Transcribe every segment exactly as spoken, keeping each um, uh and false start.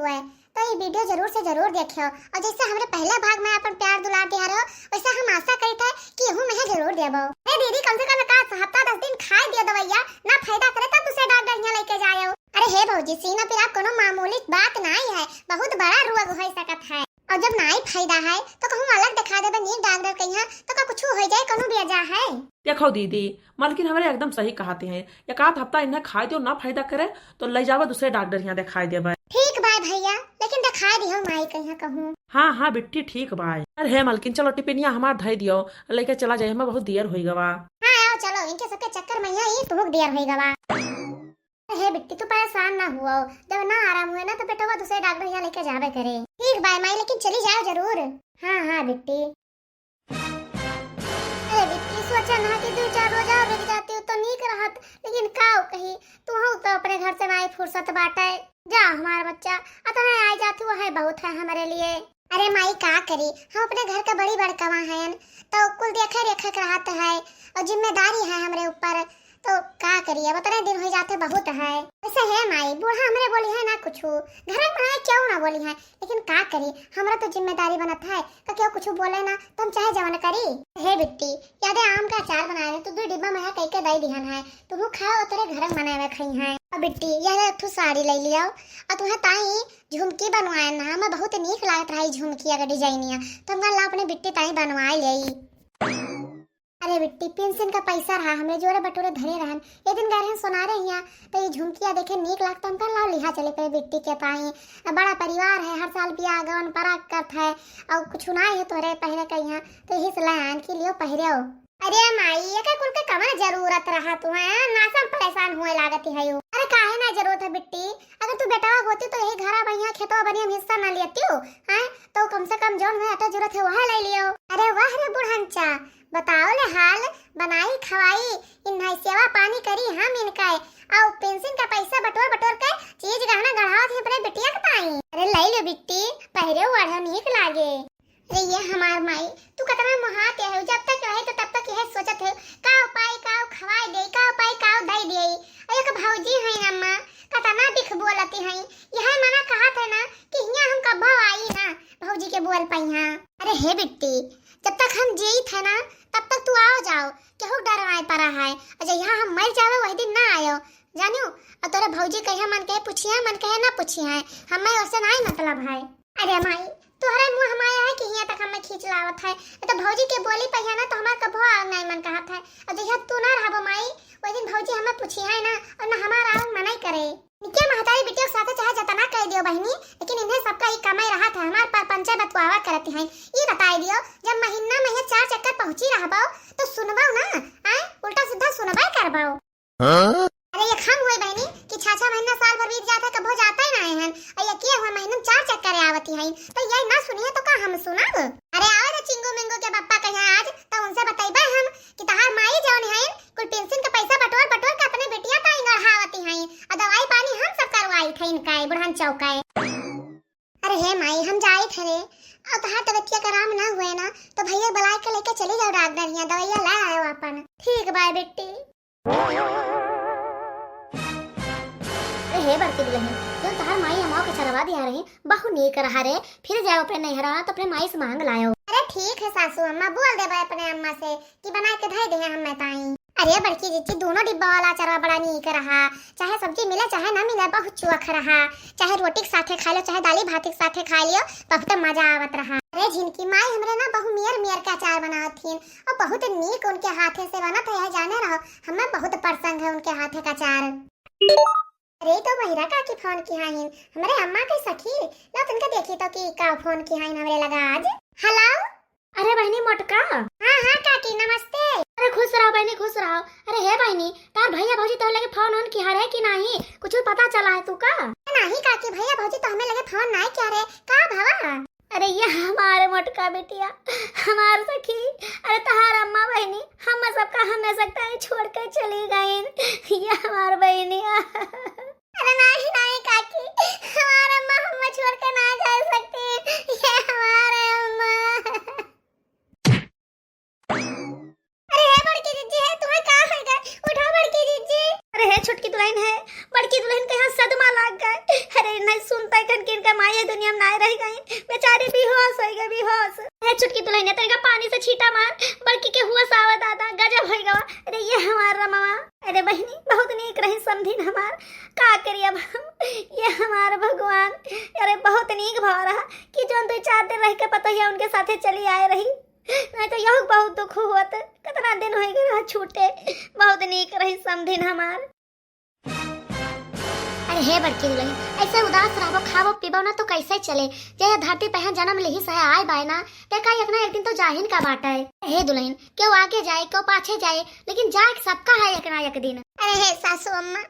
है, तो ये video जरूर से जरूर देखियो। और जैसे हमरे पहले भाग में अपन प्यार दुलार दिया रहो, वैसे हम आशा करी थे कि यहू में जरूर देबो। ए दीदी, कम से कम एक आध हफ्ता दस दिन खाए दियो दवाइया, ना फायदा करे तब दूसरे डॉक्टर यहाँ लेके जायो। अरे हे भौजी, सीना पिराब कोनो मामूली बात नाई है, बहुत बड़ा रोग हो सकत है। और जब नाई फायदा है तो कहूँ अलग दिखा देबे नीक डॉक्टर के यहाँ, तो का कुछ हो जाए, कोनो बेजा है? देखो दीदी, मलकिन हमरे एकदम सही कहती हैं, एक आध हफ्ता इन्हें खाए दो, ना फायदा करे तो ले जावा दूसरे डॉक्टर यहाँ दिखाई देबे। ठीक बाय भैया, लेकिन दिखाई दियो माई के यहाँ कहूँ। हाँ हाँ बिट्टी, ठीक बाय। अरे हे मलकिन, चलो टिफिनिया हमार धई दियो, लेके चला जाए, हमें बहुत देर होई गवा। हाँ आओ चलो, इनके सबके चक्कर में यहाँ ही तुहुक देर होई गवा। अरे हे बिट्टी, तू परेशान ना हुआ, जब ना आराम हुए ना तो बेटवा दूसरे डॉक्टर यहाँ लेके जाबे करे। ठीक बाय माई, लेकिन चली जाओ जरूर। हाँ हाँ बिट्टी। अरे बिट्टी, सोचा ना कि दो चार रोज और रुक जाती हूँ तो नीक रहत, लेकिन काव कही, तू हो तो अपने घर से नाई फुर्सत बाटे। जा हमार बच्चा, अतना आई जाती वो है बहुत है हमरे लिए। अरे माई का करी, हम अपने घर का बड़ी बड़कवा हयन, तो कुल देखे रेखे के रहत है और जिम्मेदारी है हमरे ऊपर, तो का करी, अब उतने दिन हो जाते बहुत है। वैसे हे माई, बूढ़ा हमरे बोली है ना कुछ, घर में क्यों ना बोली है, लेकिन का करी, हमरा तो जिम्मेदारी बनत है, तो क्यों कुछ बोले ना, तो हम चाहे जवन करी। हे बिट्टी, यादे आम का अचार बनाए रहे, तो दो डिब्बा में कह के दे दिहन है, तुहू खाओ, तेरे घर में मनावे खाई है। अब बिट्टी, यह ले, एक ठो साड़ी ले लियो, और तुम्हें ताई झुमकी बनवाए ना, हमें बहुत नीक लागत रहा ई झुमकी अगर डिजाइनिया, तो हम ला अपने बिट्टी ताई बनवाए ले। अरे बिट्टी, पेंशन का पैसा रहा, हमरे जोरे बटोरे धरे रहन। ये दिन गए रहन सोनारे हिया, तो ये झुमकिया देखे नीक लागता, हम कहन लाओ लिहा चले पे बिट्टी के ताई। अब बड़ा परिवार है, हर साल बियाह गवन परा करत है, और कुछ ना है तोहरे पहने का यहाँ, तो यही से ले आन के लियो पहिरे हो। अरे माई, एकर कुल के कवन जरूरत रहा तू, हैं? नासम परेशान हुए लागत है यू। अरे काहे ना जरूरत है बिट्टी, अगर तू बेटवा होती तो यही घरा बहिया खेतवा बनिया में हिस्सा ना लेती हो, हैं? तो कम से कम जौन है अटा जरूरत है वह ले लियो। अरे वाह रे बुढ़नचा, बताओ ले हाल, बनाई खवाई, इन्हाई सेवा पानी करी हम इनका, और पेंशन का पैसा बटोर बटोर के चीज गहना गढ़ावत है अपने बिटिया के ताई। अरे ले लो बिट्टी, पहिरे ओढ़ो नीक लागे। अरे ये हमार माई, तू कतना मोहात है, जब तक रहे तो तब तक यह सोचत है, का उपाय, का खवाई दे, का उपाय, का दे दे। अरे एक भौजी है अम्मा, कतना बिख बोलती है, यह मना कहत है ना कि हियाँ हम कब्बो आई ना, भौजी के बोल पइहाँ। अरे हे बिट्टी, जब तक हम जीत है ना, तब तक तू आओ जाओ, केहू डरवाए परा है। अच्छा, यहाँ हम मर जावे, वही दिन ना आयो, जानियो। और तोरे भौजी कहिया मन कहे पूछिया, मन कहे ना पूछिया है, हमें उससे ना ही मतलब है। अरे माई, तोहरे मुँह माया है कि हियाँ तक हमें खींच लावत है, तो भौजी के बोली पइहाँ ना तो हमार कब्बो आवे नहीं मन कहत है। और जहिया तू ना रहबो माई, वही दिन भौजी हमें पूछिया है ना, और ना हमार आवे मन ही करे। निके महतारी बिटिया के साथे चाहे जतना कह दियो बहिनी, लेकिन इन्हें सबका ही कमाई रहत है, हमार पर पंचे बतुआवा करती हैं। ई बताई दियो, जब महीना में ये चार चक्कर पहुँची रहबो, तो सुनबो ना, आए उल्टा सीधा सुनबे करबो। हाँ? अरे ये हम हुए बहिनी कि छह छह महीना साल भर बीत जात है, कबो जाता ही ना है, और ये किए हुए महीना में चार चक्कर आवती हैं, तो ये ना सुनिए तो का हम सुनब? अरे आवे तो चिंगू मिंगू के पप्पा कहिया आज, तो उनसे बतैबे हम कि तहार माई जौन है, कुल पेंशन के पैसा बटोर बटोर के अपने बिटिया ताई गढ़ावती हैं, और दवाई पानी हम सब करवाई थे इनका, बुढ़न चौका। अरे हे माई, हम जाई थे रे, और तहार तबियतिया के आराम ना हुए ना, तो भैया बुला के लेके चली जाओ डॉक्टर यहाँ, दवाइया ले आयो अपन। ठीक बाय बिट्टी। अरे हे बड़की दुल्हन, जो तहार माई अमाओ के चरवा दिया रही, बहु नीक रहा रे, फिर जाओ अपने नैहरा तो अपने माई से मांग लायो। अरे ठीक है सासू अम्मा, बोल देबे अपने अम्मा से कि बना के धई दे हम ताई। अरे बड़की जिज्जी, दोनों डिब्बा वाला अचारवा बड़ा नीक रहा, चाहे सब्जी मिले चाहे ना मिले, बहुत चुअख रहा, चाहे रोटी के साथे खा लो, चाहे दाली भात के साथे खा लियो, बहुत मजा आवत रहा। अरे झिनकी माई हमरे ना बहु मियर मियर के अचार बनावत थीन, और बहुत नीक उनके हाथे से बनत है, यह जाने रहो, हमें बहुत पसंद है उनके हाथे का अचार। अरे तो बहिरा काकी फोन की हाइन, हमरे अम्मा के सखी, लो तुमके देखी तो कि का फोन की हाइन हमरे लगा आज। हेलो। अरे बहिनी मोटका। हाँ, हाँ काकी, नमस्ते। अरे खुश रहो बहिनी, खुश रहो। अरे हे बहिनी, तार भैया भौजी तोहरे लगे फोन ओन किहा रहे कि नाही? कुछ पता चला है तू का? नाही काकी, भैया भौजी तो हमें लगे फोन नाही किहा रहे। का भवा? अरे ये हमारे मोटका बिटिया, हमार सखी, अरे तहार अम्मा बहिनी, हम सबका हमेशा ताई छोड़ के चली गईन। ये हमार बहिनिया। अरे नाही, नाही काकी, हमार अम्मा हमें छोड़ के ना जा सकती। ये हमारे अम्मा। अरे हे बड़की जिज्जी, हे तुम्हें का होइगा? उठो बड़की जिज्जी। अरे हे छोटकी दुलहिन है, बड़की दुलहिन के यहाँ सदमा लाग गए। अरे, नहीं सुनता है कि इनका माई ये दुनिया में नाय रह गई, बेचारी बेहोश होइ गई, बेहोश। है छोटकी दुलहिन है, तनिका पानी से छींटा मार, बड़की के होश आवा दादा, गजब होइ गवा। अरे ये हमार रमवा, अरे बहिनी, बहुत नीक रही समधिन हमार, का करी अब हम, ये हमार भगवान। अरे बहुत नीक भवा रहा कि जौन दो चार दिन रह के पतोहिया उनके साथे चली आए रही, नहीं तो यहू बहुत दुख होत, कितना दिन होइ गए रहा छूटे, बहुत नीक रही समधिन हमार। अरे हे बड़की दुलहिन, ऐसे उदास रहबो, खाबो पीबो ना तो कैसे चले? जे यह धरती पे यहाँ जन्म लिहिस है, आए बाय ना, ते का एक ना एक दिन तो जाहिन का बाटा है। हे दुलहिन, केहू आगे जाए, केहू पाछे जाए, लेकिन जाए के सबका है एक ना एक दिन। अरे हे सासू अम्मा,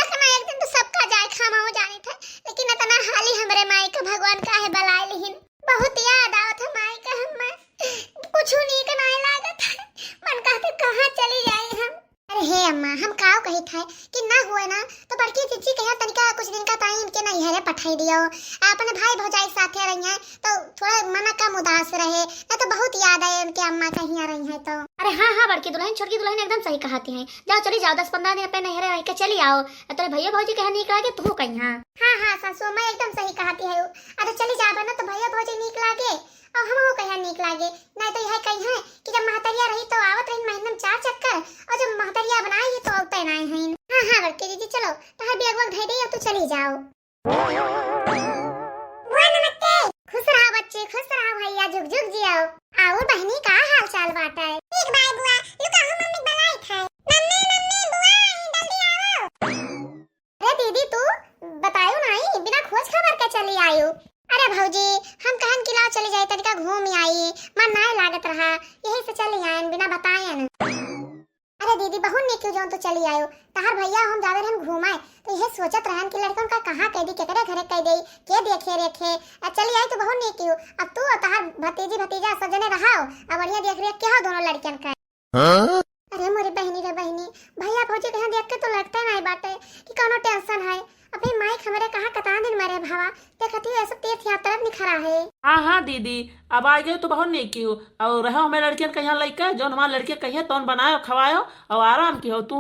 एक ना एक दिन तो सबका जाए, खामा हो जानी था, लेकिन इतना हाली हमरे माई का भगवान काहे बलाए लिहिन। बहुत याद आवत है माई का हम्मा, कुछ नीक नाय लागत है, मन कहते कहाँ चली जाए हम। अरे हे अम्मा, हम काव कहित है कि ना हुए ना तो बड़की जिज्जी कहिया तनिका कुछ दिन का ताई इनके नैहरे पठाई दियो, अपने भाई भौजाई साथे रही हैं तो थोड़ा मन कम उदास रहे, ना तो बहुत याद आए उनके अम्मा कहिया रही हैं तो। अरे हाँ हाँ बड़की दुलहिन, छोटकी दुलहिन एकदम सही कहती हैं, जाओ चली जाओ, दस पन्द्रह दिन अपने नैहरे रह के चली आओ, और तेरे भैया भौजी कहिया नीक लागे तू कहिया। हाँ हाँ सासू अम्मा एकदम सही कहती है, अरे चली जाबे ना तो भैया भौजी नीक लागे और हमहू कहिया नीक लागे, नहीं तो यह कही है कि जब महतरिया रही तो आवत रही महीना में चार चक्कर, और जब महतरिया बनाई है तो आवते नहीं है। हाँ हाँ बड़की दीदी, चलो तहार बैग वैग धई दे, अब तू चली जाओ। बुआ नमस्ते। खुश रहा बच्चे, खुश रहा भैया, जुग जुग जियो। और बहिनी का हाल चाल बाटे? ठीक बाय बुआ, लुका हो मम्मी बुलाई थे। मम्मी मम्मी बुआ आई, जल्दी आओ। अरे दीदी तू बतायो नहीं, बिना खोज खबर के चली आयो। अरे भौजी, हम कहन कि लाओ चली जाए तनिका घूम आई, मन नाय लागत रहा, यही से चली आयन बिना बतायन। अरे दीदी, बहुत नीक कियो जौन तू चली आयो। तहार भैया हम जावे रहन घूमाए, तो यह सोचत रहन कि लड़कन का कहाँ कह दी, केकरे घरे कह दे, के देखे रेखे। आ चली आई तो बहुत नीक कियो। अब तू और तहार भतीजी भतीजा सब जने रहाओ, अब बढ़िया देख रेख के हो दोनों लड़कियन का। हाँ? अरे मोरी बहिनी रे बहिनी, भैया भौजी के यहाँ देख के तो लगते नहीं बाटे कि कौनो tension है। अबे माइक हमरे कहाँ कतना दिन मरे भावा, देखत ही ऐसे तीर्थ यात्रा निखरा है। हाँ हाँ दीदी, अब आ गए तो बहुत नीक कियो। और रहो हमें लड़कियन के यहाँ लइके, जौन हमार लड़के कहिए तौन बनायो खवायो और आराम की हो तू।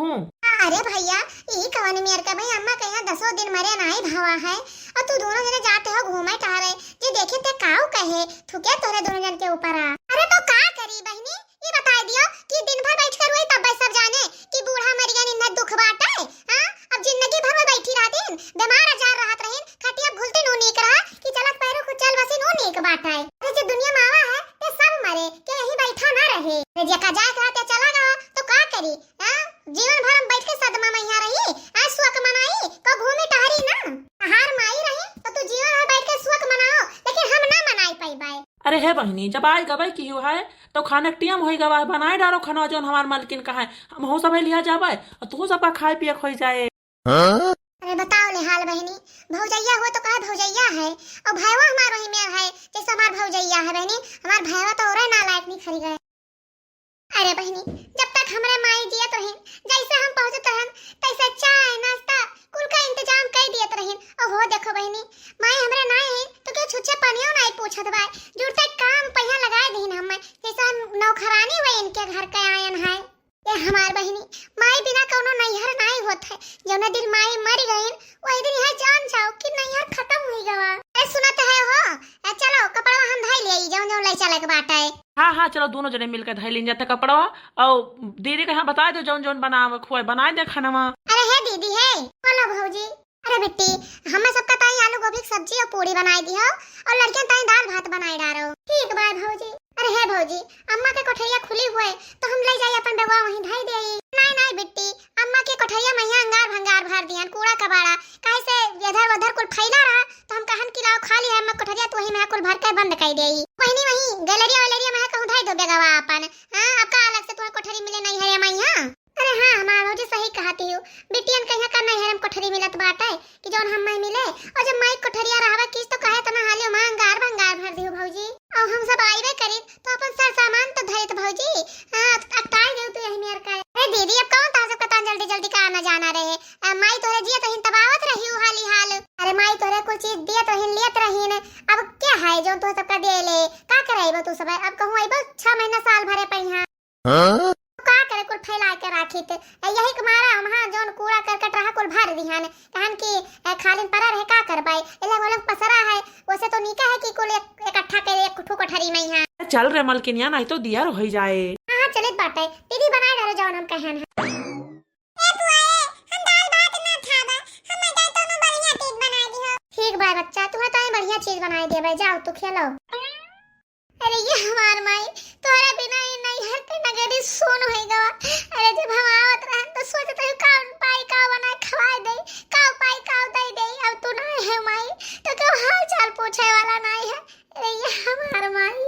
अरे भैया, ई कवन मेर का भाई, अम्मा के यहाँ दसों दिन मरे नाई भावा है और तू दोनों जने जाते हो घूमे टहरे, जे देखे ते काऊ कहे, थूके तोरे दोनों जन के ऊपर आ। अरे तो का करी बहिनी, ई बताई दियो कि दिन भर बैठ कर रोई तब सब जाने कि बूढ़ा मरियन इन्हें दुख बाटे। हाँ, अब जिंदगी भर में बैठी रहतीन, बीमार आजार रहत रहीन, खटिया भूलतीन ऊ नीक रहा कि चलत पैरों को चल बसिन ऊ नीक बाटे। अरे जे दुनिया में आवा है ते सब मरे, के यही बैठा ना रहे। अरे जेका जाए के रहते चला गवा तो का करी? हाँ, जीवन भर हम बैठ के सदमा में यहाँ रही, आज सुख मनाई, को घूमी टहरी ना। तहार माई रही तो तू जीवन भर बैठ के सुख मनाओ, लेकिन हम ना मनाई पाई बाय। अरे हे बहिनी, जब आए गबे की हुआ है तो खाने के टेम होई गवा है, बनाए डारो खाना जौन हमार मालकिन कहा है, हम हो सब लिया जाबे और तू सबका खाए पिए खोई जाए। अरे बताओ ले हाल बहिनी, भौजैया हुआ तो कहे भौजैया है और भैवा हमार वही मेर है जैसे हमार भौजैया है बहिनी, हमार भैवा तो औरे नालायक निखरी गए। अरे बहिनी, जब तक हमरे माई जियत रही, जैसे हम पहुँचत रहन, तैसे चाय, नाश्ता, कुल का इंतजाम कई दियत रहीन। ओहो, देखो बहिनी, माई हमरे नाई है, तो के छुच्छे पनियो नाई पूछत बाय। जुड़ते काम पहिया लगाए दीन हमें, जैसे हम नौकरानी हुए इनके घर के आयन है। ये हमार बहिनी, माई बिना कौनो नैहर नाई होत है। जौने दिन माई मर गईन, वही दिन यह जान जाओ कि नैहर खत्म हुई गवा। ए, सुनत है हो? ए, चलो, कपड़वा हम धई ले, जौन जौन ले चले के बाटे। हाँ, हाँ, चलो, दोनों जने मिलके धई लीन जाते कपड़वा। और दीदी के यहाँ बताए दो, जौन जौन बनावे खुआए, बनाए दे खानवा। अरे हे दीदी, हे, बोलो भौजी। अरे बिट्टी, हमें सबका ताई आलू गोभी की सब्जी और पूड़ी बनाए दी हो, और लड़कियां ताई दाल भात बनाए डारो। ठीक बाय भौजी। अरे हे भौजी, अम्मा के कोठरिया खुली हुए, तो हम ले जाई अपन बेगवा वहीं धई देई। नाई, नाई बिट्टी, अम्मा के कोठरिया में यहाँ अंगार भंगार भर दिहन, कूड़ा कबाड़ा, काहे से इधर उधर कुल फैला रहा, तो हम कहन कि लाओ खाली है अम्मा कोठरिया, तो वही में कुल भर के बंद कर देई। वही वही गैलरिया वैलरिया में कहूँ धई दो बेगवा अपन। हाँ, अब का अलग से तुम्हें कोठरी मिले नहीं है अम्मा यहाँ? अरे हाँ, हमार भौजी सही कहती हो, बिटियन के यहाँ का नैहर में कोठरी मिलत बाटे कि जौन हम में मिले। और जब माई कोठरिया रहबे किस तो काहे तना हालियो माँ अंगार भंगार भर दियो भौजी। और हम सब आइबे करी तो अपन सर सामान तो धरित भौजी। हाँ, अब टाल देउ तू यही मेर का। अरे दीदी, अब कौन तार सबका तान जल्दी जल्दी का आना जाना रहे? आ, माई तोहरे जियत रहीन तब आवत रही उ हाली हाल। अरे माई तोहरे कुल चीज दियत रहीन, लियत रहीन, अब क्या है जौन तोह सबका दे ले? का करे अइबो तू सब? अब कहूँ अइबो छह महीना साल भरे पहिया। हाँ? का करे कुल फैला के राखी थे। ए, यही के मारा हम हाँ जौन कूड़ा करकट रहा कुल भर कर दिहन। कहन कि, "ए, खालिन परा रहे, का करबै? ए लोग, वो लोग पसरा है, वैसे तो नीका है कि कुल एक, इकट्ठा करे एक ठो कोठरी में है।" चल रे मलकिनिया, नहीं तो दियर होइ जाए। हाँ, हाँ, चलित बाटे, दीदी बनाए डालो जौन हम कहन है। ए बुआ ए, हम दाल भात ना खाबा, हम जाए तो नो बढ़िया चीज बनाए दिहो। ठीक बा बच्चा, तुहे तो बढ़िया चीज बनाए देबे, जाओ तू खेलो। अरे ये हमार माई, तोहरा बिना ई नैहर के नगरी सुन होइ गवा। अरे जब हम आवत रहन तो सोचत रही कौन पाई का बनाए खवाए दे, का पाई का दे दे। अब तू ना है माई, तो केहू हाल चाल पूछे वाला ना है। अरे ये हमार माई।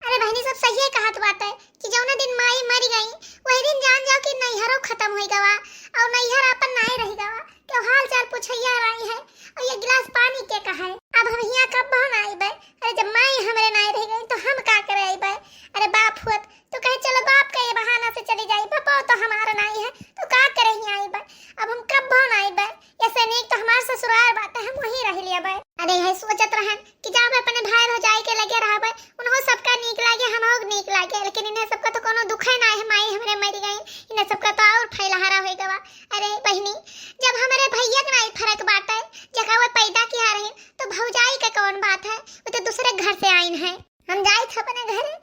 अरे बहनी, सब सहिए कहत बाटे कि जौने दिन माई मरि गई, वही दिन जान जाओ कि नैहरो खतम होइ गवा और नैहर आपन नाई रहि गवा। केहू हाल चाल पूछैया नाई है और ये गिलास पानी के कहा है। अब हम हियाँ कब्बो ना आइबे। अरे जब माई हमरे नाई रहि गई तो हम का करे आइबे? अरे बाप हुअत तो कहे चलो बाप के ये बहाना से चली जाई, बापो तो हमारा नाई है तो का करे हियाँ आइबे? अब हम कब्बो ना आइबे। ऐसे नीक तो हमार ससुराल बाटे, हम वहीं रह लियबे। अरे है सोचत रहन कि जाबे अपने भाई भौजाई के लगे रहबे, उन्हों सबका नीक लागे, हमहू के नीक लागे, लेकिन इन्हें सबका तो कोनो दुखे ना है, माई हमरे मरि गई, इन्हें सबका तो और फैलहारा होइ गवा। अरे बहिनी, जब हमरे भैया के नाई फर्क बाटे, जका वो पैदा किया रही, तो भौजाई के कौन बात है, वो तो दूसरे घर से आइन है। हम जाइत है अपने घरे,